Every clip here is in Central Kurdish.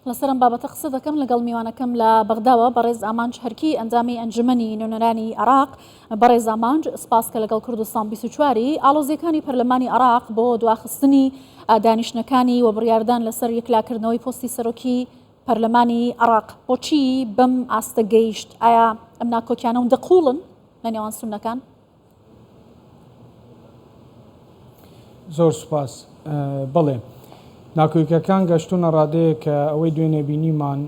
لەسەر ئەم بابەتە قسە دەکەم لەگەڵ میوانەکەم لە بەغداوە بەڕێز ئامانج هەرکی ئەندامی ئەنجومەنی نوێنەرانی عێراق. بەڕێز ئامانج سپاس کە لەگەڵ کوردستان 24 ی ئاڵۆزییەکانی پەرلەمانی عێراق بۆ دواخستنی دانیشتنەکانی و بڕیاردان لەسەر یەکلاکردنەوەی پۆستی سەرۆکی پەرلەمانی عێراق بۆچی بەم ئاستە گەیشت؟ ئایا ئەم ناکۆکیانە ئەوەندە قووڵن لە نێوان سوننەکان؟ زۆر سوپاس. بەڵێ ناکۆکیەکان گەشتونە ڕادەیەک کە ئەوەی دوێنێ بینیمان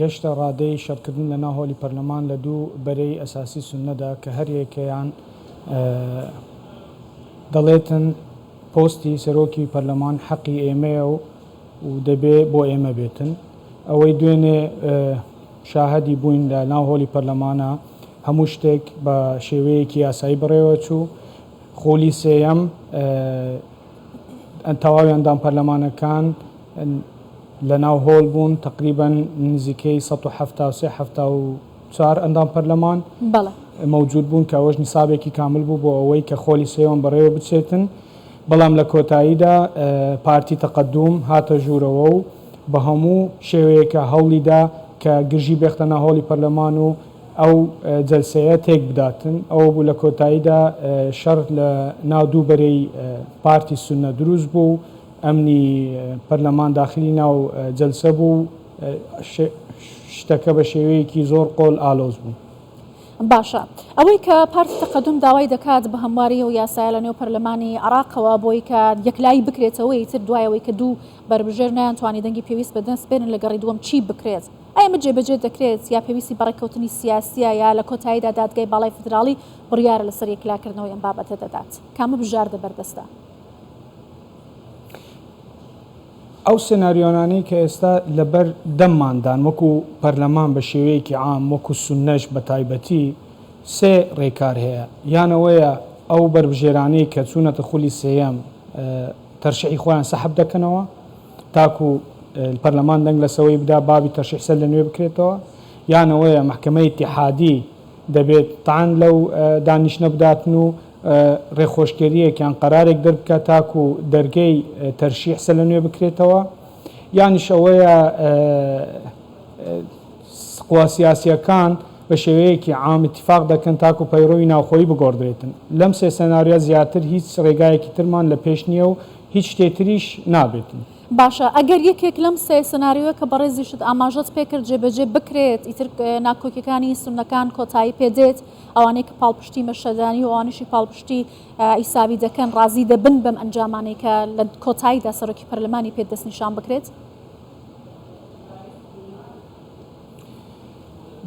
گەشتە ڕادەی شەڕکردن لە ناو هۆلی پەرلەمان لە دوو بەرەی ئەساسی سوننەدا کە هەریەکەیان دەڵێتن پۆستی سەرۆکی پەرلەمان حەقی ئێمەیە و دەبێ بۆ ئێمە بێتن. ئەوەی دوێنێ شاهدی بووین لە ناو هۆلی پەرلەمانە هەموو شتێک بە شێوەیەکی یاسایی بەڕێوەچوو. خولی سێیەم تەواوی ئەندام پەرلەمانەکان لە ناو هۆل بوون، تەقریبەن نزیکەی 173 74 ئەندام پەرلەمان مەوجود بوون کە ئەوەش نیسابێکی کامل بوو بۆ ئەوەی کە خۆلی سێیەم بەڕێوە بچێتن. بەڵام لە کۆتاییدا پارتی تەقەدوم هاتە ژوورەوە و بە هەموو شێوەیەکە هەوڵی دا کە گرژی بێختە ناو هۆڵی پەرلەمان و ئەو جەلسەیە تێک بداتن. ئەوە بوو لە کۆتاییدا شەڕ لە ناو دوو بەرەی پارتی سوننە دروست بوو و ئەمنی پەرلەمان داخلی ناو جەلسە بوو و شتەکە بە شێوەیەکی زۆر قۆل ئالۆز بوو. باشە ئەوەی کە پارتی تەقەدوم داوای دەکات بە هەمواری ئەو یاسایە لە نێو پەرلەمانی عێراقەوە بۆی کە یەکلایی بکرێتەوە ئیتر دوای ئەوەی کە دوو بەربژێر نەیانتوانی دەنگی پێویست بەدەست بێنن لە گەڕی دووەم چی بکرێت؟ ئایا ئەمە جێبەجێ دەکرێت یا پێویستی بە ڕێککەوتنی سیاسیە یا لە کۆتاییدا دادگای باڵای فیدراڵی بڕیارە لەسەر یەکلاکردنەوەی ئەم بابەتە دەدات؟ کامە بژاردە بەردەستە؟ ئەو سێناریۆنانەی کە ئێستا لەبەر دەمماندان وەکو پەرلەمان بە شێوەیەکی عام وەکو سوننەش بە تایبەتی سێ رێکار هەیە یان ئەوەیە ئەو بەربژێرانەی کە چوونەتە خولی سێیەم تەرشیحی خۆیان سەحب دەکەنەوە تاکو پەرلەمان دەنگ لەسەوەی بدا بابی تەرشیح سەر لە نوێ بکرێتەوە یان ئەوەیە مەحکەمەی ئیتیحادی دەبێت تان لەو دانیشتنە بداتن و ڕێخۆشکەرییەک یان قەرارێک دەربکات تاکو دەرگەی تەرشیح سەرلەنوێ بکرێتەوە، یانیش ئەوەیە قوا سیاسییەکان بە شێوەیەکی عام ئیتیفاق دەکەن تاکو پەیڕەوی ناوخۆیی بگۆڕدرێتن. لەم سێ سێناریۆ زیاتر هیچ ڕێگایەکی ترمان لە پێش نییە و هیچ شتێ تریش نابێتن. باشە ئەگەر یەکێک لەم سێ سناریۆیە کە بەڕێزیشت ئاماژەت پێکرد جێبەجێ بکرێت ئیتر ناکۆکیەکانی سوننەکان کۆتایی پێدێت، ئەوانەی کە پاڵپشتی مەشهەدانی و ئەوانەشی پاڵپشتی عیساوی دەکەن ڕازی دەبن بەم ئەنجامانەی کە لە کۆتاییدا سەرۆکی پەرلەمانی پێ دەستنیشان بکرێت؟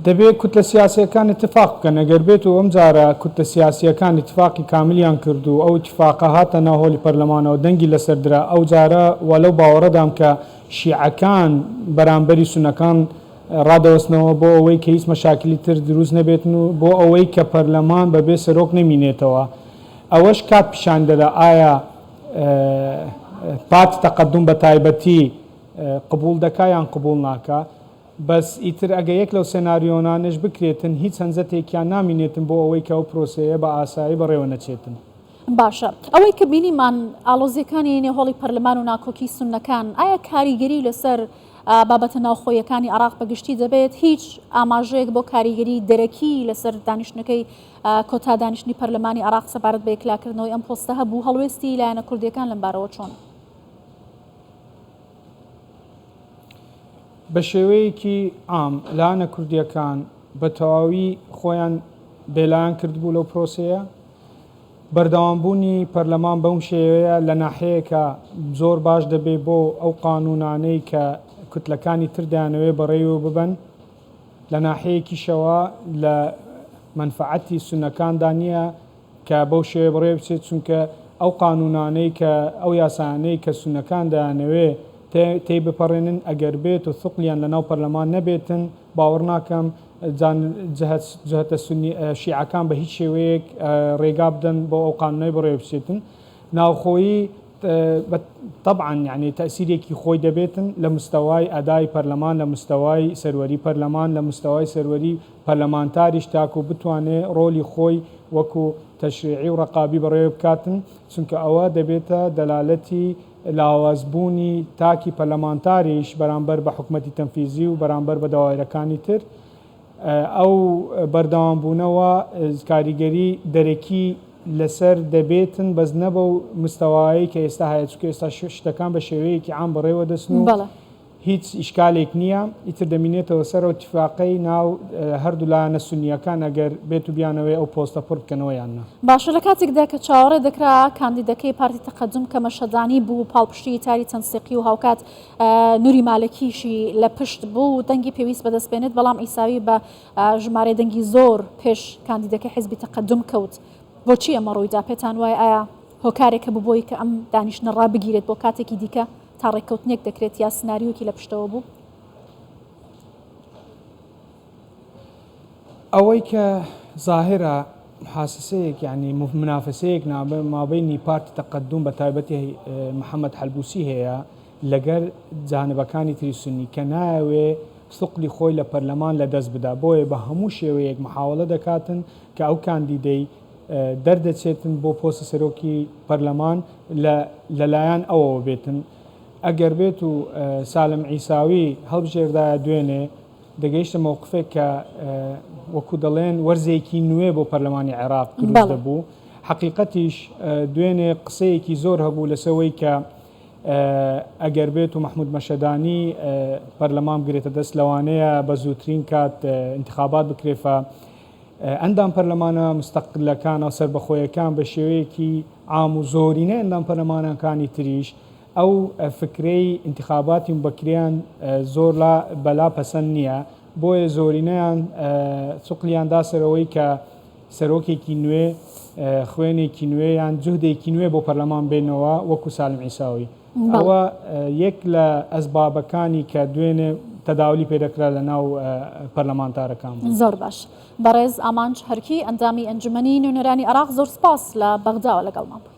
دەبێ کوتلە سیاسیەکان ئیتفاق بکەن، ئەگەر بێت و ئەمجارە کوتلە سیاسیەکان ئیتفاقی کاملیان کرد و ئەو ئیتفاقە هاتە ناو هۆلی پەرلەمانەوە دەنگی لەسەر درا ئەوجارە وا لەو باوەڕەدام کە شیعەکان بەرامبەری سوننەکان ڕادەوەستنەوە بۆ ئەوەی کە هیچ مەشاکلی تر دروست نەبێتن و بۆ ئەوەی کە پەرلەمان بەبێ سەرۆک نەمینێتەوە ئەوەش کات پیشان دەدا ئایا پارتی تەقەدوم بە تایبەتی قبوڵ دەکا یان قبوڵ ناکا. بەس ئیتر ئەگە یەک لەو سێناریۆنانەش بکرێتن هیچ هەنجەتێکیان نامینێتن بۆ ئەوەی کە ئەو پرۆسەیە بە ئاسایی بەڕێوە نەچێتن. باشە ئەوەی کە بینیمان ئاڵۆزیەکانی نێو هۆڵی پەرلەمان و ناکۆکی سوننەکان ئایا کاریگەری لەسەر بابەتە ناوخۆیەکانی عێراق بە گشتی دەبێت؟ هیچ ئاماژەیەک بۆ کاریگەری دەرەکی لەسەر دانیشتنەکەی کۆتا دانیشتنی پەرلەمانی عێراق سەبارەت بە یەکلاکردنەوەی ئەم پۆستە هەبوو؟ هەڵوێستی لایەنە کوردیەکان لەم بارەوە چۆنە؟ بە شێوەیەکی عام لایەنە کوردییەکان بە تەواوی خۆیان بێلایەن کردبوو لەو پرۆسەیە. بەردەوامبوونی پەرلەمان بەم شێوەیە لە ناحەیەکە زۆر باش دەبێ بۆ ئەو قانوونانەی کە کوتلەکانی تر دەیانەوێ بەڕێوە ببەن، لە ناحەیەکیشەوە لە مەنفەعەتی سوننەکاندا نییە کە بەو شێوەیە بەڕێوە بچێت، چونکە ئەو قانوونانەی کە ئەو یاسایانەی کە سوننەکان دەیانەوێ تێی بپەڕێنن ئەگەر بێت و ثقلیان لە ناو پەرلەمان نەبێتن باوەڕ ناکەم جهتە سونی شیعەکان بە هیچ شێوەیەک ڕێگا بدەن بۆ ئەو قانوونەی بەڕێوە بچێتن. ناوخۆیی تەبعەن یانی تەئسیرێکی خۆی دەبێتن لە مستەوای ئەدای پەرلەمان، لە مستەوای سەروەری پەرلەمان، لە مستەوای سەروەری پەرلەمانتاریش تاکو بتوانێ ڕۆلی خۆی وەکو تەشریعی و ڕەقابی بەڕێوە بکاتن، چونکە ئەوە دەبێتە دەلالەتی. لاوازبوونی تاکی پەرلەمانتاریش بەرامبەر بە حکومەتی تەنفیزی و بەرامبەر بە دەوایرەکانی تر ئەو بەردەوامبوونەوە کاریگەری دەرەکی لەسەر دەبێتن بەس نە بەو مستەوایەی کە ئێستا هەیە چونکە ئێستا شتەکان بە شێوەیەکی عام بەڕێوە دەچن و هیچ ئیشکالێک نییە، ئیتر دەمینێتەوە سەر ئەو تیفاقەی ناو هەردوو لایەنە سوننییەکان ئەگەر بێتو بیانەوێ ئەو پۆستە پڕ بکەنەوە یان نا. باشە لە کاتێکدا کە چاوەڕێ دەکرا کاندیدەکەی پارتی تەقەدوم کە مەشهەدانی بوو پاڵپشتی ئیتاری تەنسیقی و هاوکات نوری مالکیشی لە پشت بوو دەنگی پێویست بەدەست بێنێت بەڵام عیساوی بە ژمارەی دەنگی زۆر پێش کاندیدەکەی حیزبی تەقەدوم کەوت بۆچی ئەمە ڕوویدا پێتان وایە ئایا هۆکارێک هەبوو بۆی کە ئەم دانیشتنە ڕابگیرێت بۆ کاتێکی دیکە تا ڕێککەوتنێک دەکرێت یا سناریۆکی لە پشتەوە بوو؟ ئەوەی کە زاهیرە محاسسەیەک یانی منافەسەیەک مابەینی پارتی تەقەدوم بە تایبەتی محەمەد حەلبوسی هەیە لەگەر جانبەکانی تری سوننی کە نایەوێ ثقلی خۆی لە پەرلەمان لە دەست بدا بۆیە بە هەموو شێوەیەک محاوەلە دەکاتن کە ئەو کاندیدەی دەردەچێتن بۆ پۆستی سەرۆکی پەرلەمان لە لەلایەن ئەوەوە بێتن ئەگەر بێت و سالم عیساوی هەڵبژێردایە دوێنێ دەگەیشتە مەوقفێک کە وەکو دەڵێن وەرزێکی نوێ بۆ پەرلەمانی عێراق دروست دەبوو حەقیقەتیش دوێنێ قسەیەکی زۆر هەبوو لەسەوەی کە ئەگەر بێت و مەحمود مەشەدانی پەرلەمان بگرێتە دەست لەوانەیە بە زووترین کات انتخابات بکرێ فە ئەندام پەرلەمانە مستەقلەکان و سەربەخۆیەکان بە شێوەیەکی عام و زۆرینەی ئەندام پەرلەمانەکانی تریش ئەو فکرەی ئینتخاباتی موبەکریان زۆر لا بەلا پەسەند نییە، بۆیە زۆرینەیان سوقلیان دا سەر ئەوەی کە سەرۆکێکی نوێ، خوێنێکی نوێ یان جوهدێکی نوێ بۆ پەرلەمان بێنەوە وەکو سالم عیساوی. ئەوە یەک لە ئەسبابەکانی کە دوێنێ تەداولی پێ دەکرا لە ناو پەرلەمانتارەکان بوو. زۆر باش. بەڕێز ئامانج هەرکی ئەندامی ئەنجومەنی نوێنەرانی عێراق زۆر سپاس لە بەغداوە لەگەڵمان بوویت.